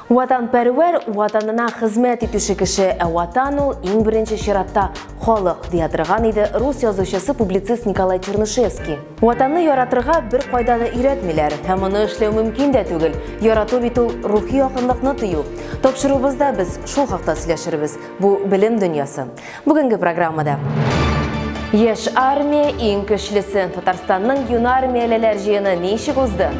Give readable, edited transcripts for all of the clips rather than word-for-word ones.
Ватанпәрвәр, ватанына хезмәт итүче кеше, ә ватан ул иң беренче чиратта халык, дия торган иде рус язучысы, публицист Николай Чернышевский. Ватанны яратырга бер кайда да өйрәтмиләр, һәм моны эшләү мөмкин дә түгел. Ярату бит ул рухи якынлыкны тою. Тапшыруыбызда без шул хакта сөйләшербез. Бу белем дөньясы. Бүгенге программада Яшь армия иң көчлесе. Татарстанның юнармиялеләр җыены ничек узды?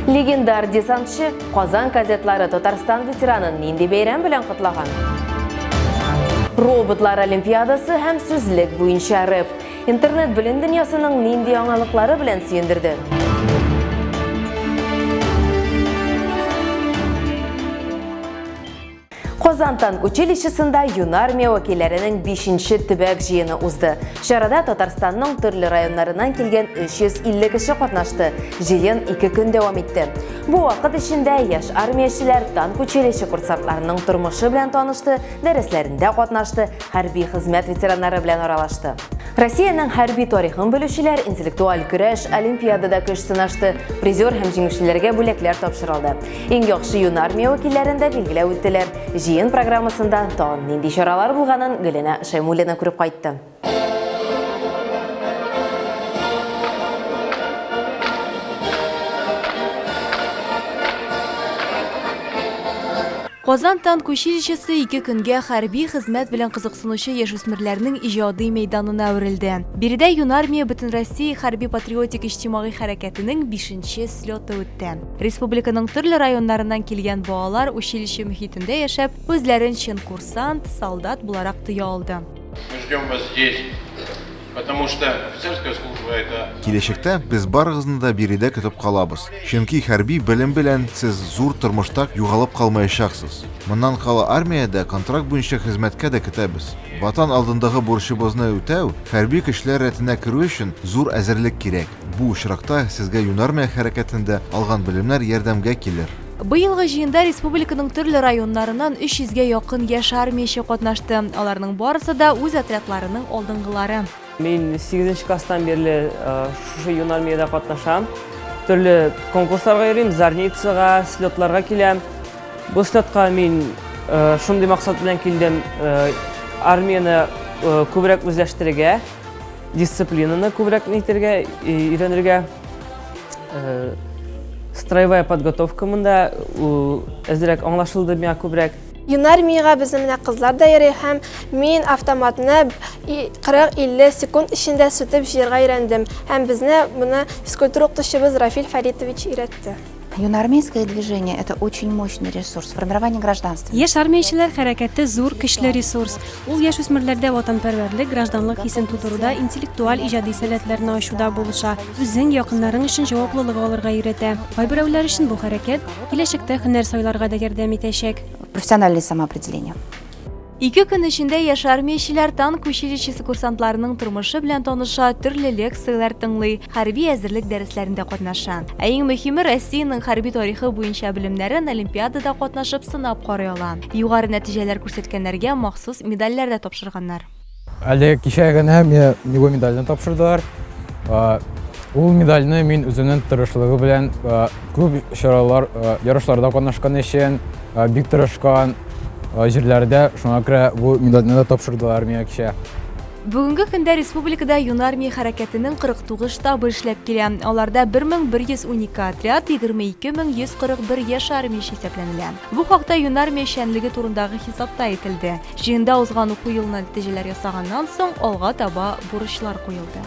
Легендар десантчы Казан газетлары Татарстан ветеранын нинди бәйрәм белән котлаган? Роботлар олимпиадасы һәм сүзлек буенча рэп. Интернет белем дөньясының нинди яңалыклары белән сөендерде? Казан танк училищесында Юнармия вәкилләренең 5нче төбәк җыены узды. Чарада Татарстанның төрле районнарыннан килгән 350 кеше катнашты. Җыен ике көн дәвам итте. Бу вакыт эчендә яшь армиячеләр танк училище курсантларының тормышы белән танышты, дәресләрендә катнашты, хәрби хезмәт ветераннары белән аралашты. Россиянең хәрби тарихын белүчеләр интеллектуаль көрәш, олимпиадада көч сынашты, призер һәм җиңүчеләргә бүләкләр тапшырылды. Иң яхшы юнармия вәкилләрен дә билгеләп үттеләр. Җыен программасында тагын нинди чаралар булганын Гөлинә Шәймуллина күреп кайтты. Казан танк училищесы ике көнгә хәрби хезмәт белән кызыксынучы яшүсмерләрнең иҗади мәйданына әверелде. Биредә Юнармия Бөтенроссия хәрби-патриотик иҗтимагый хәрәкәтенең бишенче слеты үтте. Республиканың төрле районнарыннан килгән балалар училище мөхитендә яшәп, үзләрен чын курсант, солдат буларак тоя алды. Мы ждем вас здесь, потому что офицерская служба это. Киләчәктә без барыгызны да биредә көтеп калабыз, чөнки хәрби белем белән сез зур тормышта югалып калмаячаксыз. Моннан кала армиядә контракт буенча хезмәткә дә көтәбез. Ватан алдындагы бурычыбызны үтәү, хәрби көчләр рәтенә керү өчен зур әзерлек кирәк. Бу очракта сезгә Юнармия хәрәкәтендә алган белемнәр ярдәмгә килер. Быелгы җыенда республиканың төрле районнарыннан 300 гә якын яшь армияче катнашты. Аларның барысы да үз отрядларының алдынгылары. Мин сигезенче класстан бирле шушы Юнармиядә катнашам. Төрле конкурсларга йөрим, Зарницага, слетларга киләм. Бу слетка мин шундый максат белән килдем, армияне күбрәк үзләштерергә. Дисциплинаны күбрәк нитергә, өйрәнергә. Строевая подготовка монда әзрәк аңлашылды миңа күбрәк. Юнармиягә безнең менә кызлар да йөри һәм мин автоматны 40-50 секунд эчендә сүтеп җыярга өйрәндем. Һәм безне моны физкультура укытучыбыз Рафил Фәритович өйрәтте. Юнармейское движение, это очень мощный ресурс формирования гражданственности. Яшь армиячеләр хәрәкәте зур, көчле ресурс. Ул яшүсмерләрдә ватанпәрвәрлек, гражданлык хисен тудыруда, интеллектуаль, иҗади сәләтләрне ачуда булыша, үзең, якыннарың өчен җаваплылык алырга өйрәтә. Кайберәүләр өчен бу хәрәкәт киләчәктә һөнәр сайларга да ярдәм итәчәк. Профессиональное самоопределение. Ике көн эчендә яшь армиячеләр танк училищесы курсантларының тормышы белән таныша, төрле лекцияләр тыңлый, хәрби әзерлек дәресләрендә катнаша. Ә иң мөһиме, Россиянең хәрби тарихы буенча белемнәрен олимпиадада катнашып сынап карый ала. Югары нәтиҗәләр күрсәткәннәргә махсус медальләр дә тапшырганнар. Әле кичә генә миңа него медальне тапшырдылар. Ул медальне мин үземнең тырышлыгы белән күп чаралар, ярышларда катнашкан өчен, бик тырышкан җирләрдә, шуңа күрә бу медальне дә тапшырдылар миңа кичә. Бүгенге көндә республикада Юнармия хәрәкәтенең 49 штабы эшләп килә. Аларда 1112 отряд, 22141 яшь армияче исәпләнелә. Бу хакта Юнармия эшчәнлеге турындагы хисапта әйтелде. Җыенда узган уку елына нәтиҗәләр ясаганнан соң, алга таба бурычлар куелды.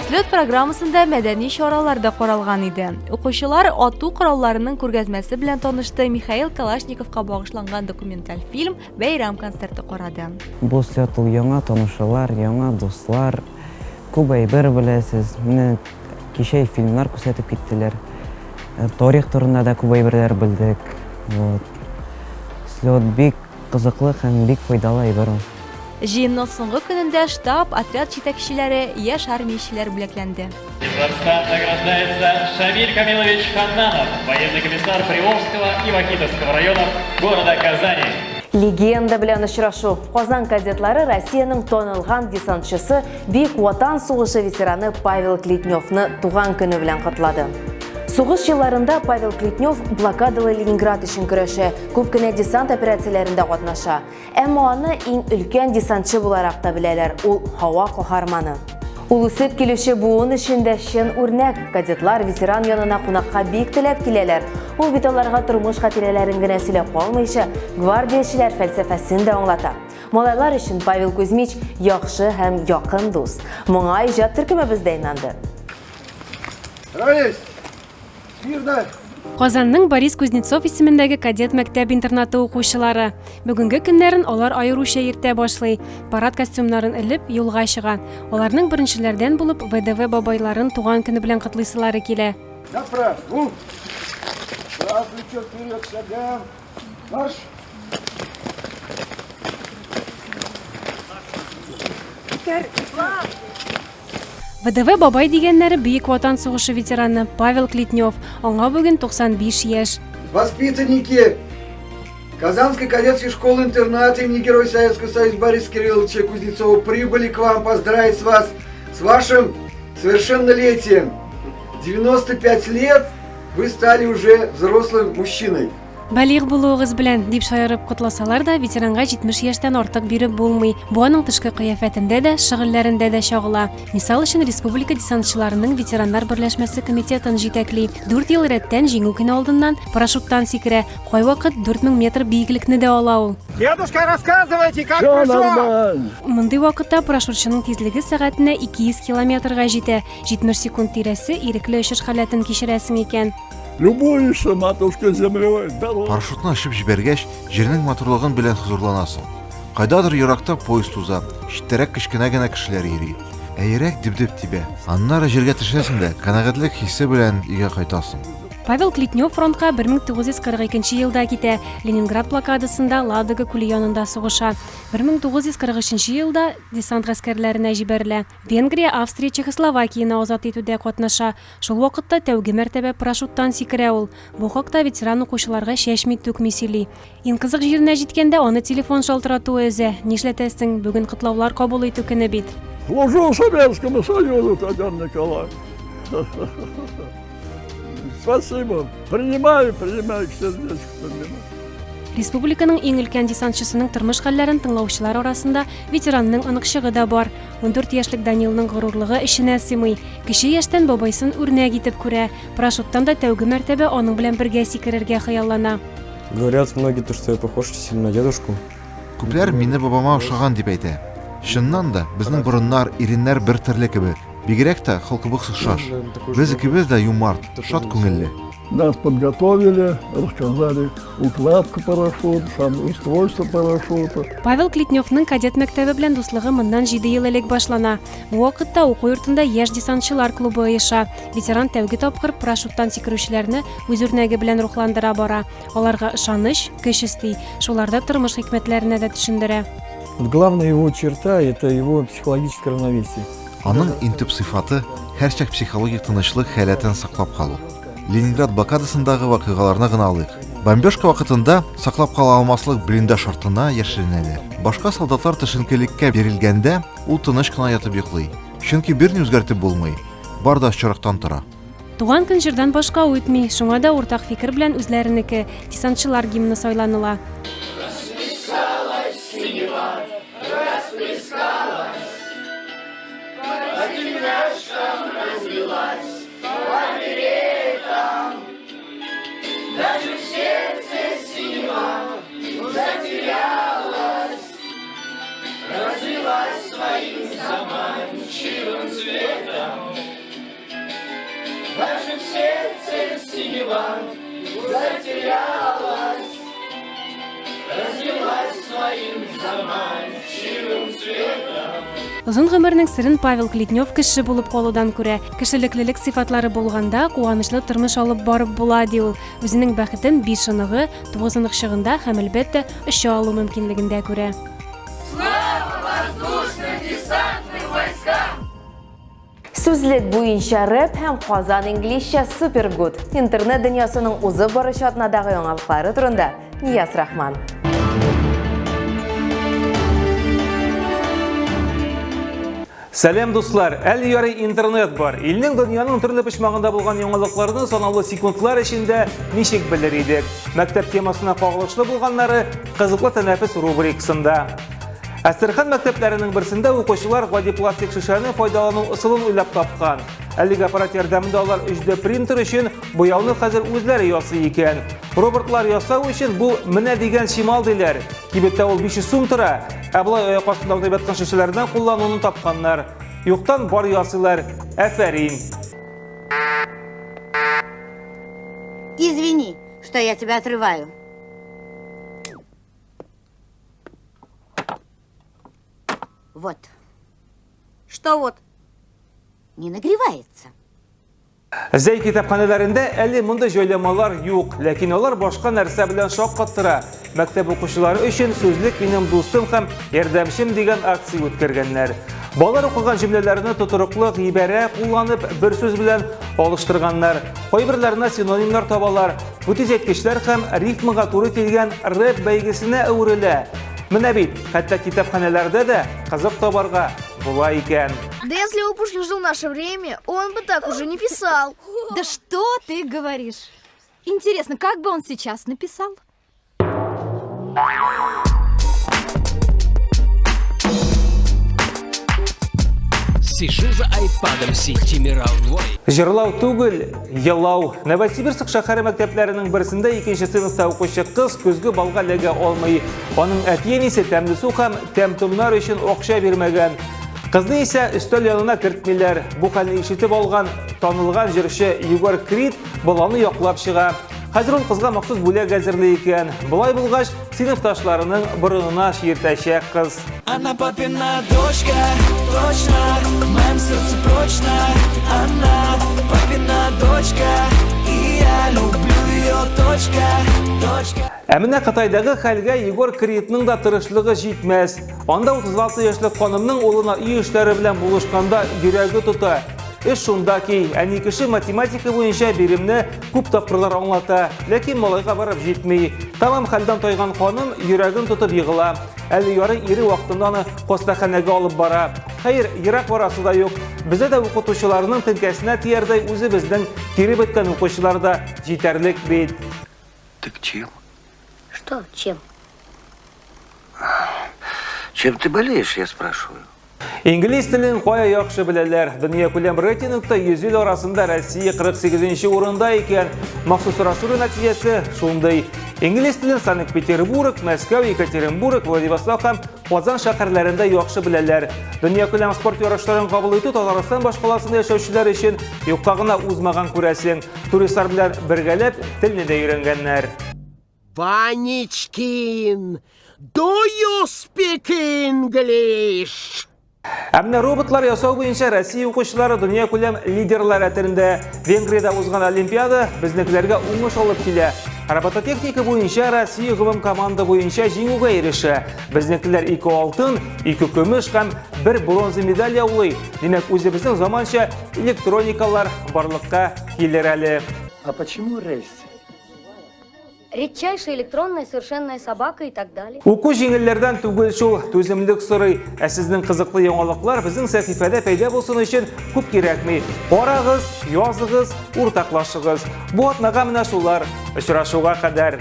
Слет программасында мәдәни чаралар да каралган иде. Укучылар ату коралларының күргәзмәсе белән танышты, Михаил Калашниковка багышланган документаль фильм, бәйрәм концерты карады. Бу слет ул яңа танышулар, яңа дуслар, Күп әйбер беләсез. Менә кичә фильмнар күрсәтеп киттеләр. Э, тарих турында да күп әйберләр белдек. Вот. Слет бик кызыклы һәм бик файдалы әйбер ул. Җыенның соңгы көнендә штаб, отряд җитәкчеләре, яшь армиячеләр бүләкләнде. Татарстан награждается Шамиль Камилович Ханнанов, военный комиссар Приволжского и Вахитовского районов города Казани. Легенда белән очрашу. Казан кадетлары Россиянең танылган десантчысы, Бөек Ватан сугышы ветераны Павел Клетневны туган көне белән котлады. Сугыш елларында Павел Клетнев блокадалы Ленинград өчен көрәшә, күп кенә десант операцияләрендә катнаша. Әмма аны иң өлкән десантчы буларак та беләләр, ул һава каһарманы. Ул үсеп килүче буын өчен дә чын үрнәк. Кадетлар ветеран янына кунакка бик теләп киләләр. Ул бит аларга тормыш хатирәләрен генә сөйләп калмыйча, гвардиячеләр фәлсәфәсен дә аңлата. Малайлар өчен Павел Кузьмич яхшы һәм якын дус. Моңа иҗат төркемебез дә инанды. Рәис! Смирно! Казанның Борис Кузнецов исемендәге кадет мәктәп-интернаты укучылары. Бүгенге көннәрен алар аеруча иртә башлый. Парад костюмнарын элеп, юлга чыга. Аларның беренчеләрдән булып ВДВ бабайларын туган көне белән котлыйсылары килә. Направо! Правое плечо вперед, шагом! Марш! ВДВ бабай дигәннәре Бөек Ватан сугышы ветераны Павел Клетнев. Аңа бүген 95 яшь. Воспитанники Казанской кадетской школы-интерната имени Героя Советского Союза Бориса Кирилловича Кузнецова прибыли к вам поздравить вас с вашим совершеннолетием. 95 лет вы стали уже взрослым мужчиной. Балигъ булуыгыз белән, дип шаярып котласалар да, ветеранга 70 яшьтән артык биреп булмый. Бу аның тышкы кыяфәтендә дә, шөгыльләрендә дә чагыла. Мисал өчен, республика десантчыларының ветераннар берләшмәсе комитетын җитәкли. Дүрт ел рәттән Җиңү көне алдыннан парашюттан сикерә, кайвакыт 4000 метр биеклекне дә ала ул. Дедушка, рассказывайте, как прошло? Мондый вакытта парашютчының тизлеге сәгатенә 200 километрга җитә. 70 секунд тирәсе ирекле очыш халәтен кичерәсең икән. Любуешься матушкой землей. Парашютны ачып җибәргәч, җирнең матурлыгын белән хозурланасың. Кайдадыр еракта поезд уза, читтәрәк кечкенә генә кешеләр йөри. Ә йөрәк дөп-дөп тибә. Аннары җиргә төшәсең дә, канәгатьлек хисе белән өйгә кайтасың. Павел Клетнев фронтка 1942 елда китә, Ленинград блокадасында Ладога күле янында сугыша. 1943 елда десант гаскәрләренә җибәрелә. Венгрия, Австрия, Чехословакияне азат итүдә катнаша. Шул вакытта тәүге мәртәбә парашюттан сикерә ул. Бу хакта ветеран укучыларга чәчми-түкми сөйли. Иң кызык җиренә җиткәндә аны телефон шалтыратуы өзә. Нишләтәсең, бүген котлаулар кабул итү көне бит. Служу Советскому Союзу, Татьяна Николаевна. Спасибо. Принимаю, принимаю к сердечку, принимаю. Республиканың иң өлкән десантчысының тормыш хәлләрен тыңлаучылар арасында ветеранның оныкчыгы да бар. 14 яшьлек Данилның горурлыгы эченә сыймый. Кече яшьтән бабайсын үрнәк итеп күрә. Парашюттан да тәүге мәртәбә аның белән бергә сикерергә хыяллана. Говорят многие, то, что я похож сильно на дедушку. Күпләр мине бабама охшаган дип әйтә. Чыннан да, безнең борыннар, иреннәр бер төрле кебек. Бигрәк тә холкыбыз охшаш. Без икебез дә юмарт, шат күңелле. Нас подготовили, рассказали укладку парашюта, сам устройство парашюта. Павел Клетневның кадет мәктәбе белән дуслыгы моннан җиде ел элек башлана. Бу вакытта уку йортында яшь десантчылар клубы оеша. Ветеран тәүге тапкыр парашюттан сикерүчеләрне үз үрнәге белән рухландыра бара. Аларга ышаныч, көч өсти, шуларда тормыш хикмәтләренә дә төшендерә. Вот главная его черта – это его психологическое равновесие. Аның иң төп сыйфаты, һәрчак психологик тынычлык халәтен саклап калу. Ленинград блокадасындагы вакыйгаларны гына алыйк. Бомбежка вакытында саклап кала алмаслык блиндаж артына яшеренәләр. Башка солдатлар төшенкелеккә бирелгәндә, ул тыныч кына ятып йоклый. Чөнки берни үзгәртеп булмый. Бар да очрактан тора. Туган көн җырдан башка үтми, шуңа да уртак фикер белән үзләренеке, десантчылар гимны сайланыла. Расплескалась синева, расплескалась, по тельняшкам разлилась, по беретам. Даже в сердце синева затерялась, разлилась своим заманчивым цветом. Даже в сердце синева затерялась, разлилась своим заманчивым цветом. Озын гомернең серен Павел Клетнев кеше булып калудан күрә. Кешелеклелек сыйфатлары булганда, куанычлы тормыш алып барып була, ди ул. Үзенең бәхетен биш оныгы, тугыз оныкчыгында һәм, әлбәттә, оча алу мөмкинлегендә күрә. Слава воздушно-десантным войскам! Сүзлек буенча рэп һәм Казан инглизчә супергуд. Интернет дөньясының узып баручы атнадагы яңалыклары турында Нияз Рахман. Сәлам, дуслар! Әле ярый интернет бар. Илнең дөньяның төрле почмагында булган яңалыкларны санаулы секундлар эчендә ничек белер идек? Мәктәп темасына кагылышлы булганнары кызыклы тәнәфес рубрикасында. Әстерхан мәктәпләренең берсендә укучылар гади пластик шешәне файдалану ысулын уйлап тапкан. Әлеге аппарат ярдәмендә алар 3D принтер өчен буяуны хәзер үзләре ясый икән. Роботлар ясау өчен бу менә дигән чимал диләр. Кибеттә ул 500 сум тора. Ә болай аяк астында уйнап яткан шешәләрдән куллануны тапканнар. Юктан бар ясыйлар. Әфәрин. Извини, что я тебя отрываю. Вот. Что вот? Не нагревается. Зәй китапханәләрендә әле мондый җайламалар юк, ләкин алар башка нәрсә белән шаккаттыра. Мәктәп укучылары өчен Сүзлек минем дустым һәм ярдәмчем дигән акция үткәргәннәр. Балалар укыган җөмләләрне тотрыклы гыйбарә кулланып, бер сүз белән алыштырганнар. Кайберләренә синонимнар табалар. Бу тизәйткечләр һәм рифмага туры килгән рэп бәйгесенә әверелә. Менә бит, хәтта китапханәләрдә дә кызык табарга була икән. Да если бы Пушкин жил в наше время, он бы так уже не писал. Да что ты говоришь? Интересно, как бы он сейчас написал? Сижу за айпадом сети мировой. Җырлау түгел, елау. Новосибирск шәһәре мәктәпләренең берсендә икенче сыйныфта укучы кыз көзге балга эләгә алмый. Аның әти-әнисе тәмле су һәм тәм-томнар өчен акча бирмәгән. Кызны исә өстәл янына кертмиләр. Бу хәлне ишетеп алган танылган җырчы Егор Крид баланы яклап чыга. Хәзер ул кызга махсус бүләк әзерли икән. Болай булгач, сыйныфташларының борынына чиертәчәк кыз. Она папина дочка, точно, в моем сердце прочно. Она папина дочка, и я люблю ее, точка, точка. Ә менә Кытайдагы хәлгә Егор Кридның да тырышлыгы җитмәс. Анда 36 яшьлек ханымның улына өй эшләре белән булышканда йөрәге тота. Эш шунда ки, әни кеше математика буенча биремне күп тапкырлар аңлата, ләкин малайга барып җитми. Тәмам хәлдән тайган ханым йөрәген тотып егыла. Әле ярый ире вакытында аны хастаханәгә алып бара. Хәер, ерак барасы да юк. Бездә дә укытучыларның теңкәсенә тиярдәй үзебезнең кире беткән укучылар да җитәрлек бит. Так чем? Что чем? Чем ты болеешь, я спрашиваю? Инглиз телен кая яхшы беләләр? Дөньякүләм рейтингта 100 ил арасында Россия 48 урында икән. Махсус сораштыру нәтиҗәсе шундый. Инглиз телен Санкт-Петербург, Мәскәү, Екатеринбург, Владивосток һәм Казан шәһәрләрендә яхшы беләләр. Дөньякүләм спорт ярышларын кабул итү Татарстан башкаласында яшәүчеләр өчен юкка гына узмаган күрәсең. Туристлар белән бергәләп телне дә өйрәнгәннәр. Ванечкин, do you speak English? Ә менә роботлар ясау буенча Россия укучылары дөньякүләм лидерлар рәтендә. Венгриядә узган Олимпиада безнекеләргә уңыш алып килә. Робототехника буенча Россия гомум команда буенча җиңүгә ирешә. Безнекеләр ике алтын, ике көмеш һәм бер бронза медаль яулый. Димәк, үзебезнең заманча электроникалар барлыкка килер әле. А почему рельсы? Редчайшая электронная совершенная собака и так далее. Уку җиңелләрдән түгел шул, түземлек сорый. Ә сезнең кызыклы яңалыклар безнең сәхифәдә пәйда булсын өчен күп кирәкми. Карагыз, языгыз, уртаклашыгыз. Бу атнага менә шулар. Очрашуга кадәр.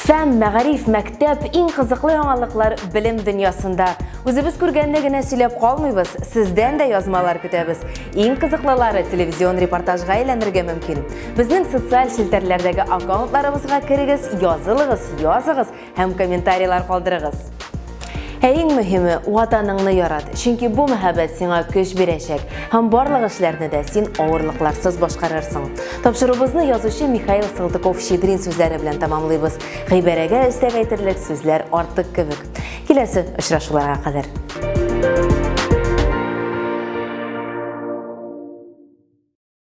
Фән, мәгариф, мәктәп, иң кызыклы яңалыклар белем дөньясында. Үзебез күргәнне генә сөйләп калмыйбыз, сездән дә язмалар көтәбез. Иң кызыклылары телевизион репортажга әйләнергә мөмкин. Безнең социаль челтәрләрдәге аккаунтларыбызга керегез, язылыгыз, языгыз һәм комментарийлар калдырыгыз. Ә иң мөһиме, Ватаныңны ярат, чөнки бу мәхәббәт сиңа көч бирәчәк һәм барлык эшләрне дә син авырлыкларсыз башкарырсың. Тапшыруыбызны язучы Михаил Салтыков-Щедрин сүзләре белән тәмамлыйбыз. Гыйбарәгә өстәп әйтерлек сүзләр артык кебек. Киләсе очрашуларга кадәр.